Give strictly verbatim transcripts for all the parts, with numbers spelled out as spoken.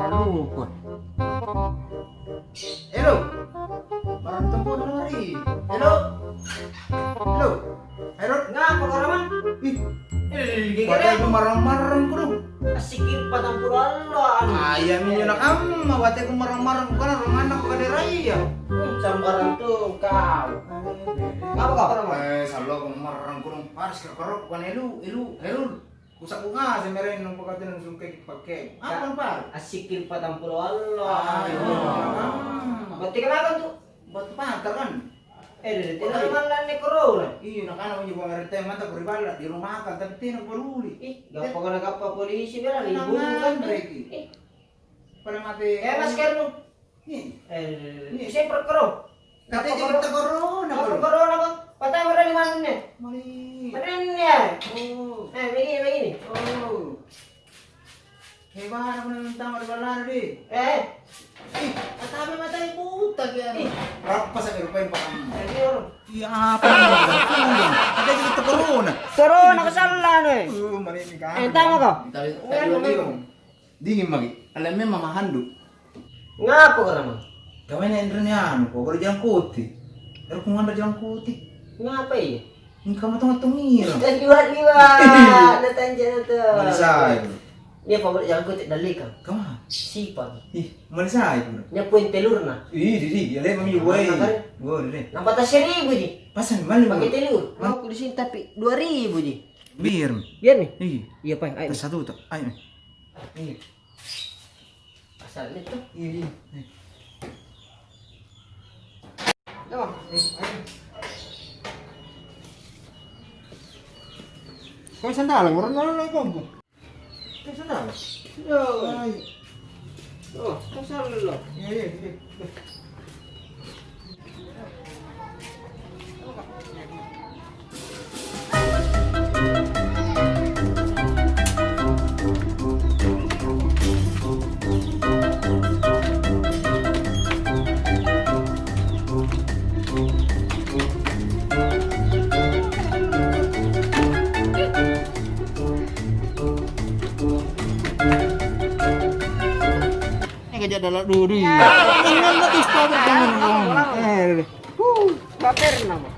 Lupa. Hello. Marang tempo na mari. Hello. Hello. Hello. Ngapa ko, Ramang? Ih. Eh, gigi. Bateku marang-marang ko dong. Asikit patang puluh Allah. Ayah mi nak amma, bateku marang-marang ko, karena orang anak ko kade raya. Hmm, sambarang tu kau. Ngapa kau, Ramang? Eh, selalu ko marang ko dong. Paris ka karok ko, kan elu, elu, elu. Kusak bunga semereng nung pakatin nung sungke pake. Apa nang par? Asikil patang puluh Allah. Ah, iya. Berarti kenapa tu? Batu pantar kan? Eh, dari tidak malam ni corona. Iya, nak anak punya buang R T mata kuri bala di rumah kan, tapi tidak peduli. Ih, gapa kena gapa polisi bela libur kan? Ih. Pada mati. Eh, masker lu. Ih. Eh, saya perkero. Kata dia kita corona, corona, Bang. Patah berani mana ni? Mana ni? Oh. Eh, begini, begini. Oh. Hebat, aku nak minta mau di balana di. Eh. Ih, kata apa mata buta dia ni? Berapa saya lupain, Pak? Iya, apa? Ada kita corona. Corona kesalah ni. Oh, mana ini kan? Eh, tama kau? Tadi, tadi. Dingin magi. Alam memang mahandu. Ngapa ko, Ramang? Kami na inrani anu ko, baru jangkuti. Baru ku ngambil jangkuti. Ngapa iya? Engka matong-matong ira. Liwat-liwat. Datang je tu. Mana saya tu? Dia favorit jangkuti dari kau. Kemana? Sipa. Ih, mana saya tu? Nyapuin telur na. Ih, didi, ya le mami wai. Wah, didi. Nampak tas seribu ji. Pasang mana? Pakai telur. Aku di sini tapi dua ribu ji. Biar. Biar ni? Iya. Iya, Pak. Ayo. Tas satu tak? Ayo. Iya. Asal itu. Iya, iya. Kau sandal, orang-orang kau. Kau sandal. Iya. Oh, kau sandal lo. Iya, iya, iya. Eh, kejap dalam dulu. Jangan nak disturb dengan orang. Eh, deh. Huh, baper nama.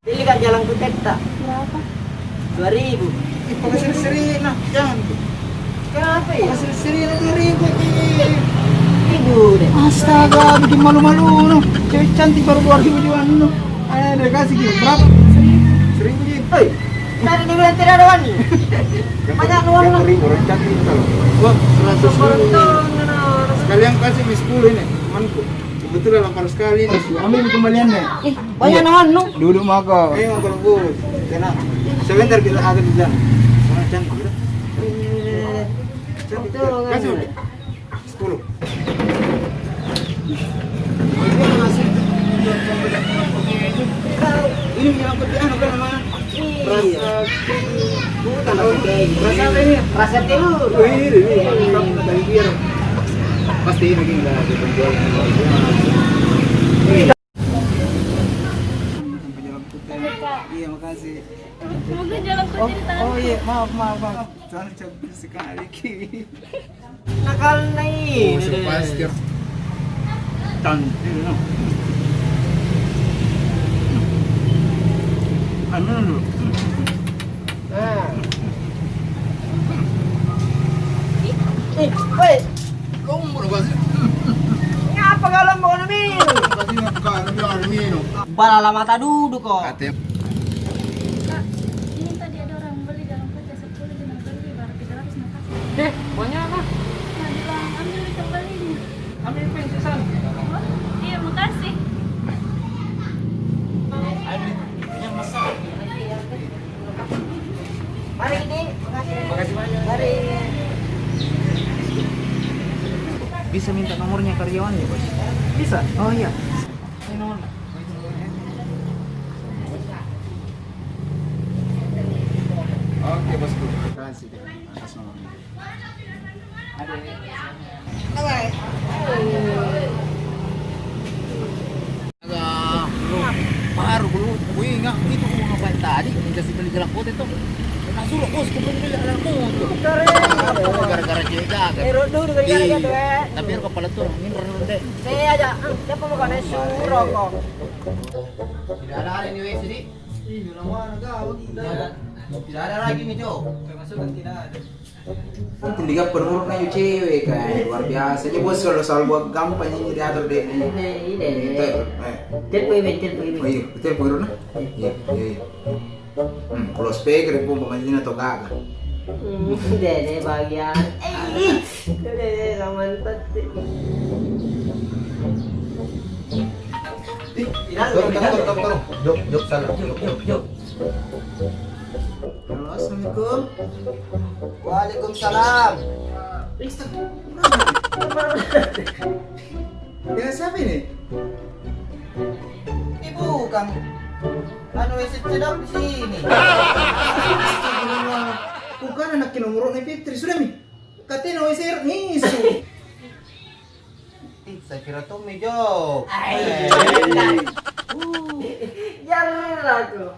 Beli ka jalan kutetta. Berapa? Dua ribu. Ih, pakai seri-seri, nah, jangan. Kenapa ya? Pakai seri-seri, nah, dua ribu, ih. Ibu deh. Astaga, bikin malu-malu, noh. Cewek cantik baru dua ribu juga, noh. Eh, dia kasih, Ki. Berapa? Seribu. Seribu, Ki. Hei. Tadi dia bilang tidak ada uang ni. Banyak uang lah. Yang seribu, orang cantik itu kalau. Wah, seratus ribu. Sekalian kasih mi sepuluh ini, temanku. Kebetulan lapar sekali ini. Ambil kembaliannya. Ih, banyak nahan, no? Duduk mako. Ayo, kalau bos. Kena. Sebentar kita ada di dalam. Orang cantik, gitu. Cantik. Kasih, Bang. Sepuluh. Ini yang penting, anu, kan, namanya? Iya. Rasa, rasa apa ini? Rasa telur. Oh, iya, iya. Pasti ini gini lah, penjual. Iya, makasih. Semoga jalan kau jadi tahan. Oh, iya, maaf, maaf, maaf. Soalnya cabut sekali, Ki. Nakal na ini. Oh, surprise, Ki. Cantik, no? Anu dulu. Nah. Eh, weh. Lombok, Bang. Balala mata duduk ko. Kak, ini tadi ada orang beli dalam kota sepuluh, dia mau beli, baru tiga ratus nak kasih. Eh, banyak lah. Nah, bilang, ambil itu beli. Ambil itu yang susah. Oh, iya, makasih. Ambil yang masak. Mari, Dik. Makasih. Makasih banyak. Mari. Bisa minta nomornya karyawannya, Bos? Bisa? Oh, iya. Ini nomornya. Oke, Bosku. Kasih deh atas nomornya. Ada. Baru ku ingat itu ku mau ngapain tadi, minta si beli gelang kote tuh. Nah, suruh bos ku beli alat motor. Gara-gara cewek jaga. Tapi kepala tuh, ini pernah deh. Saya aja, siapa mau kena suruh kok? Tidak ada, ada ini W C D. Ih, udah lama kau. Tidak ada. Tidak ada lagi nih, Jo. Termasuk kan tidak ada. Untung digapai penurut na cewek, kan luar biasa. Jadi bos kalau soal buat gampang ini diatur deh. Ini, ini. Telepon ini, telepon ini. Oh iya, telepon dulu nah. Iya, iya, iya. Hmm, kalau speaker pun pemainnya atau gak? Hmm, dede bagian. Eh, dede, laman tadi. Turun, turun, turun, turun. Jok, jok, salah. Jok, jok, jok. Halo, assalamualaikum. Waalaikumsalam. Dengan siapa ini? Ini bukan. Anu, W C sedap di sini. Astagfirullah. Bukan anak nomor ni Fitri, sudah mi. Katanya W C ngisu. Ih, saya kira Tommy, Jo. Ai, jarang aku.